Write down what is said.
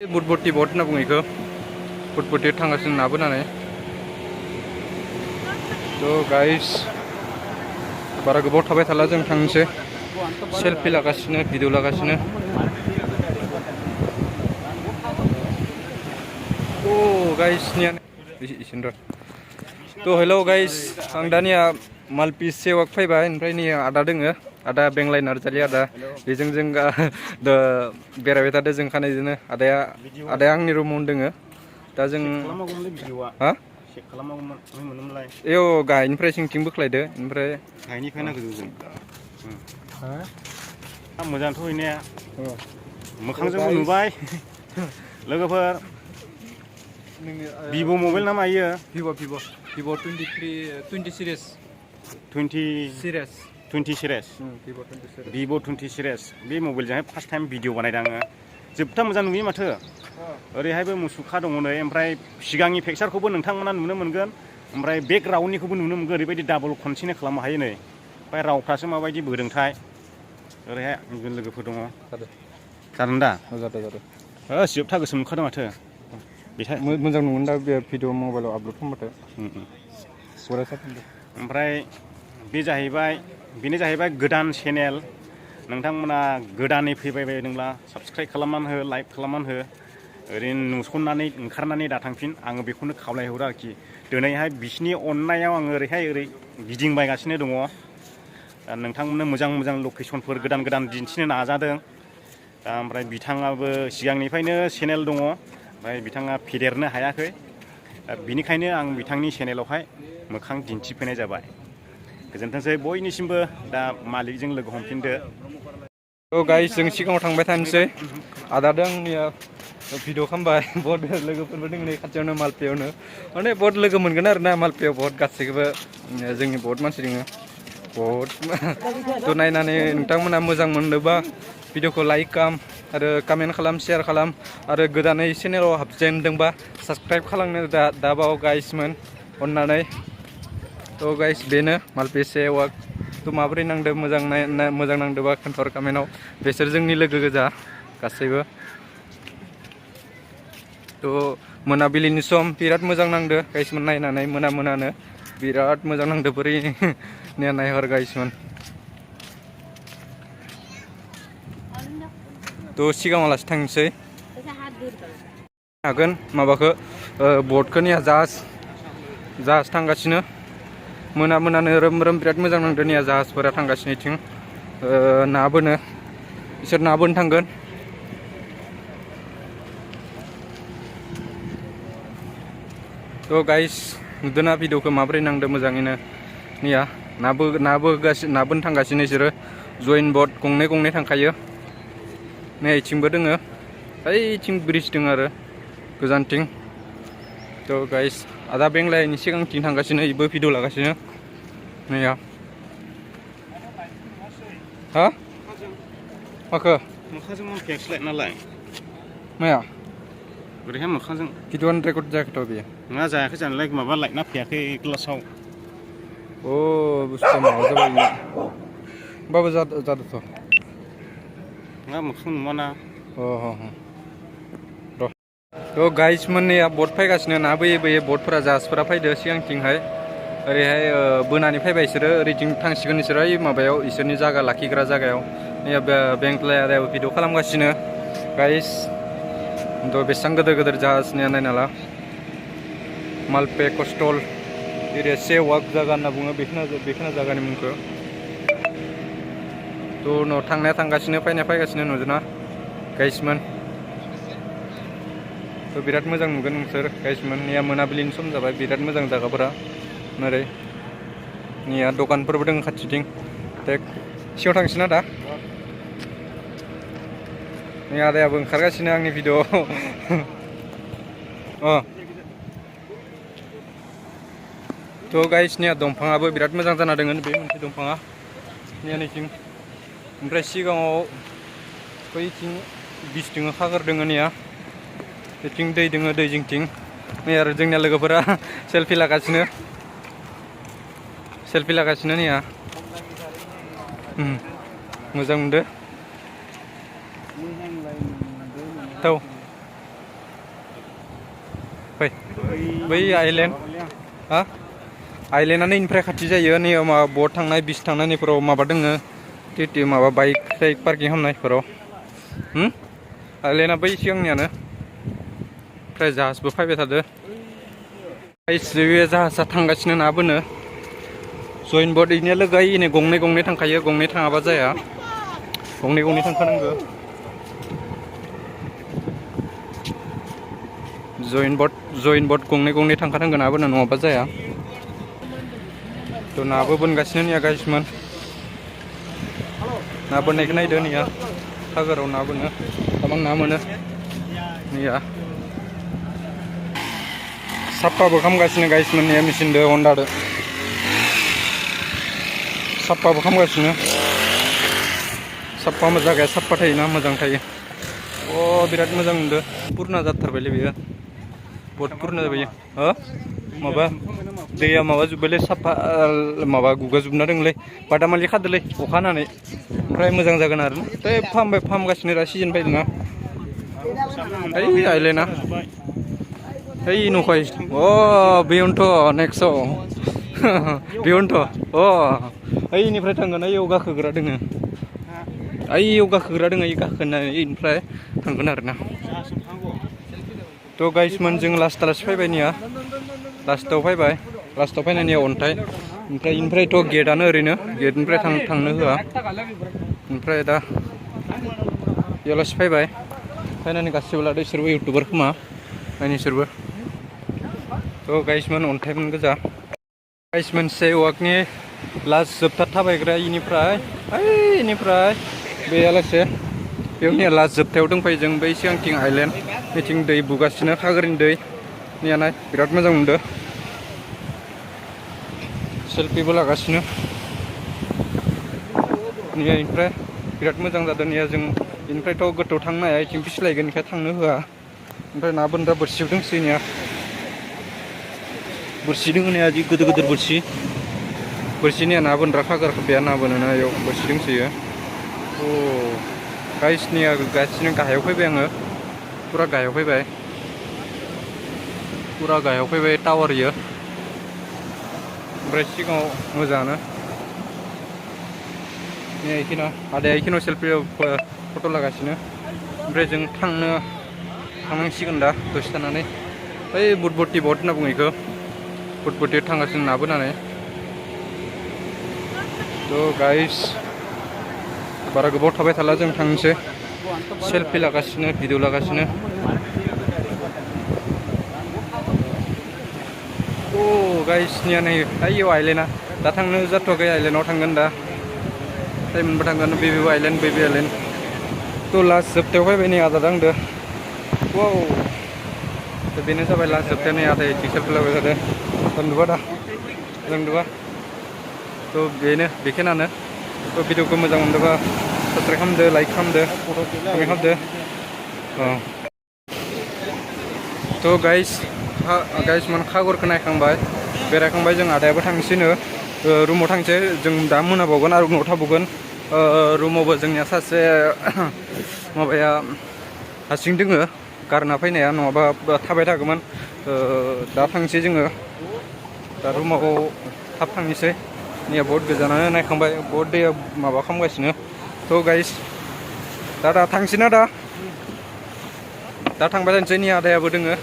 बुटबुटी boat होनना बुङो इखो बुटबुटी थांगासिनो नाबोनानै थ' गाइस बारा गोबाव थाबाय थाला जों थांनोसै सेल्फि लागासिनो भिडिअ लागासिनो गाइस निया इसिनर थ' हेलौ गाइस आं दानिया मालपि सेवाक फैबाय ओमफ्राय नै आदा दोङो आदा बेंलाय नार्जारि आदा बेजों जों बेरायबाय थादों जों खानैजोंनो आदाया आंनि रुमावनो दोङो दा जों हा एव गाहायनिफ्राय सिंथिं बोख्लायदो ओमफ्राय गाहायनिफ्राय नागिरदों जों मोजांथ' हैनाया मोखांजोंबो नुबाय लोगोफोर भिभ' मबाइल ना मायो भिभ' 20 सिरिज 20 सिरिज भिभ' 20 सिरिज बे मबाइलजोंहाय फार्स्ट टाइम भिडिअ बानायदों आङो जोबथा मोजां नुयो माथो ओरैहायबो मुसुखा दङ नै ओमफ्राय सिगांनि पिक्सारखौबो नोंथांमोना नुनो मोनगोन ओमफ्राय बेकग्राउन्डनिखौबो नुनो मोनगोन ओरैबायदि डाबल कन्टिनिउ खालामनो हायो नै ओमफ्राय रावफ्रासो माबायदि बोदोंथाय ओरैहाय आंजों लोगोफोर दङ जादों दा जोबथा गोसोम नुखादों माथो मोजां नुगोन दा बे भिडिअ मबाइलाव आपल'ड खालामबाथाय ओमफ्राय बेनो जाहैबाय गोदान चेनेल नोंथांमोना गोदानै फैबाय बायदोंब्ला साबस्क्राइब खालामनानै हो लाइक खालामनानै हो ओरैनो नुसननानै ओंखारनानै दाथांफिन आङो बेखौनो खावलायहरो आरोखि दिनैहाय बिसिनि अननायाव आङो ओरै गिदिंबायगासिनो दङ नोंथांमोननो मोजां लकेसनफोर गोदान दिन्थिनो नाजादों ओमफ्राय बिथाङाबो सिगांनिफ्रायनो चेनेल दङ ओमफ्राय बिथाङा फेदेरनो हायाखै बिनिखायनो आं बिथांनि चेनेलावहाय मोखां दिन्थिफैनाय जाबाय गोजोनथोंसै बयनिसिमबो दा मालिकजों लोगो हमफिनदो गाइस जों सिगाङाव थांबाय थानोसै आदादों आंनिया भिडिअ खालामबाय बहुत लोगोफोरबो दङ नै खाथियावनो मालपेयावनो माने बहुत लोगो मोनगोन आरो ना मालपेयाव बहुत गासैखौबो जोंनि बहुत मानसि दङ बहुत थ' नायनानै नोंथांमोना मोजां मोनदोंबा भिडिअखौ लाइक खालाम आरो कमेन्ट खालाम शेयार खालाम आरो गोदानै चेनेलाव हाबजेनदोंबा साबस्क्राइब खालामनो दाबाव गाइसमोन अननानै थ' गाइस बेनो मालपि सेवाक थ' माबोरै नांदो मोजां नांदोंबा खोन्थाहर कमेन्टआव बिसोर जोंनि लोगो गोजा गासैबो थ' मोनाबिलिनि सम बिराद मोजां नांदो गाइसमोन नायनानै मोनानो बिराद मोजां नांदो बोरै नायहर गाइसमोन थ' सिगाङाव लासै थांनोसै हागोन माबाखौ बटखौ निया जाहाज थांगासिनो मोनानो रोम बिराद मोजां नांदो निया जाहाजफोरा थांगासिनो इथिं ना बोनो बिसोर ना बोनो थांगोन थ' गाइस नुदोंना भिडिअखौ माबोरै नांदो मोजाङैनो निया ना बोनो थांगासिनो बिसोरो जइन बट गंनै थांखायो नै इथिंबो दोङो ओइथिं ब्रिज दङ आरो गोजानथिं थ' गाइस आदा बेंलायनि सिगांथिं थांगासिनो इबो भिडिअ लागासिनो नैया हा माखो मोखांजों मोनफैयाखैलाय नालाय माया ओरैहाय मोखांजों भिडिअ'आनो रेकर्ड जायाखैथ' बेयो नङा जायाखै जानोलाय माबा लाइटना फैयाखै क्लासाव बुस्थुआ माबा जाबाय होमबाबो जादोंथ' नङा मोखां नुवाना थ' गाइस मोननिया बट फैगासिनो ना बोयै बटफोरा जाहाजफोरा फैदो सिगांथिंहाय ओरैहाय बोनानै फैबाय बिसोरो ओरैथिं थांसिगोन बिसोरो ओइ माबायाव इसोरनि जायगा लाखिग्रा जायगायाव नैया बेंक्लायाव भिडिअ खालामगासिनो गाइस थ' बेसेबां गिदिर जाहाजनिया नायना ला मालपे कस्टल एरिया सेवाक जायगा होनना बुङो बेखिना जायगानि मुंखौ थ' उनाव थांगासिनो फैगासिनो नुदोंना गाइसमोन थ' बिराद मोजां नुगोन नोंसोर गाइसमोन निया मोनाबिलिनि सम जाबाय बिराद मोजां जायगाफोरा ओरै निया दखानफोरबो दङ खाथिथिं सिङाव थांसैना दा नै आदायाबो ओंखारगासिनो आंनि भिडिअ थ' गाइसनिया दंफाङाबो बिराद मोजां जाना दङ बे मोनसे दंफाङा निया नैथिं ओमफ्राय सिगाङाव बैथिं बिस दङ खागोर दङ निया बेथिं दै दङ दै जिंथिं नै आरो जोंनिया लोगोफोरा सेल्फि लागासिनो निया मोजां मोनदो फै बै आइलेण्ड हा आइलेण्डआनो इनिफ्राय खाथि जायो नै माबा बट थांनाय बिच थांनाय नैफोराव माबा दोङो टिटि माबा बाइक साइक पार्किं खालामनायफोराव आइलेण्डआ बै सिगांनियानो ओमफ्राय जाहाजबो फैबाय थादो बे जाहाजा थांगासिनो ना बोनो जइन बट इनिया लोगो इनै गंनै थांखायो गंनै थाङाबा जाया गंनै थांखानांगौ जइन बट गंनै थांखानांगौ ना बोनो नङाबा जाया थ' नाबो बोनगासिनो निया गाइसमोन ना बोननायखौ नायदो निया सागोराव ना बोनो गोबां ना मोनो निया साफाबो खालामगासिनो गाइसमोन निया मेचिनदो हन्डादो साफाबो खालामगासिनो साफा जागाया साफा थायोना मोजां थायो बिराद मोजां नुदो पुरना जाथारबायलै बेयो बहुत पुरना जाबाय माबा दैया माबा जोब्बायलै साफा माबा गुगाजोबना दंलै बादामालि खादोलै अखा हानानै ओमफ्राय मोजां जागोन आरो फाहामगासिनो दा सिजोन बायदोंना ओइ आइलेण्डआ ओइ न'खाय बेयावनोथ' नेक्स्टआव बेयावनोथ' ओइनिफ्राय थांगोन ओइयाव गाखोग्रा दोङो ओइयाव गाखोग्रा दोङो गाखोनानै ओमफ्राय थांगोन आरोना थ' गाइसमोन जों लास्ट फैबाय लास्टआव फैनायनि अन्थाइ ओमफ्राय इनिफ्रायथ' गेटआनो ओरैनो गेटनिफ्राय थांनो होआ ओमफ्राय दा बेयावलासि फैनानै गासिबो लादो इसोरबो इउटुबार खोमा नायनि इसोरबो थ' गाइसमोन अन्थाइमोन गोजा गाइसमोन से वाकनि लास्ट जोबथा थाबायग्रा इनिफ्राय बेयालासे बेयावनिया लास्ट जोबथायाव दंफायो जों बै सिगांथिं आइलेण्ड बिथिं दै बुगासिनो खागोरनि दै नियानाय बिराद मोजां मोनदों सेल्फिबो लागासिनो निया इनिफ्राय बिराद मोजां जादों निया जों इनिफ्रायथ' गोथौ थांनो हाया इथिं फिस्लायगोन इनिखाय थांनो होआ ओमफ्राय ना बोनग्रा बोरसिबो दंसै निया बोरसि दङ निया जि गिदिर बोरसिनिया ना बोनग्रा खागोरखौ बेया ना बोनोना इयाव बोरसि दंसोयो गाइसनिया गासिनो गाहायाव फैबाय आङो पुरा गाहायाव फैबाय टावार इयो ओमफ्राय सिगाङाव मोजाङानो आदाया इखिनियाव सेल्फि फट' लागासिनो ओमफ्राय जों थांनांसिगोन दा दसे थानानै बै बुटबर्थि बट होनना बुङो इखौ बुटबर्थि थांगासिनो ना बोनानै थ' गाइस बारा गोबाव थाबाय थाला जों थांनोसै सेल्फि लागासिनो भिडिअ लागासिनो गाइसनिया नै ओइयाव आइलेण्डआ दा थांनो जाथ'वाखै आइलेण्डआव थांगोन दा टाइम मोनबा थांगोन बेबि आइलेण्ड थ' लास्ट जोबथायाव फैबाय नै आदा आंदो थ' बेनो जाबाय लास्ट जोबथायाव नै आदाया इथिं सेल्फि लाबाय थादों रोंदोबा थ' बेखिनियानो थ' भिडिअखौ मोजां मोनदोंबा साबस्क्राइब खालामदो लाइक खालामदो कमेन्ट खालामदो थ' गाइसमोन खागरखौ नायखांबाय बेरायखांबाय जों आदायाबो थांसैनो रुमाव थांसै जों दा मोनाबावगोन आरो उनाव थाबावगोन रुमावबो जोंनिया सासे माबाया हारसिं दोङो गारना फैनाया नङाबा थाबाय थागौमोन दा थांसै जोङो दा रुमाव थाब थांनोसै निया बहुत गोजानानो नायखांबाय बहुत दैया माबा खालामगासिनो थ' गाइस दा थांसैना दा थांबाय थानोसै नि आदायाबो दोङो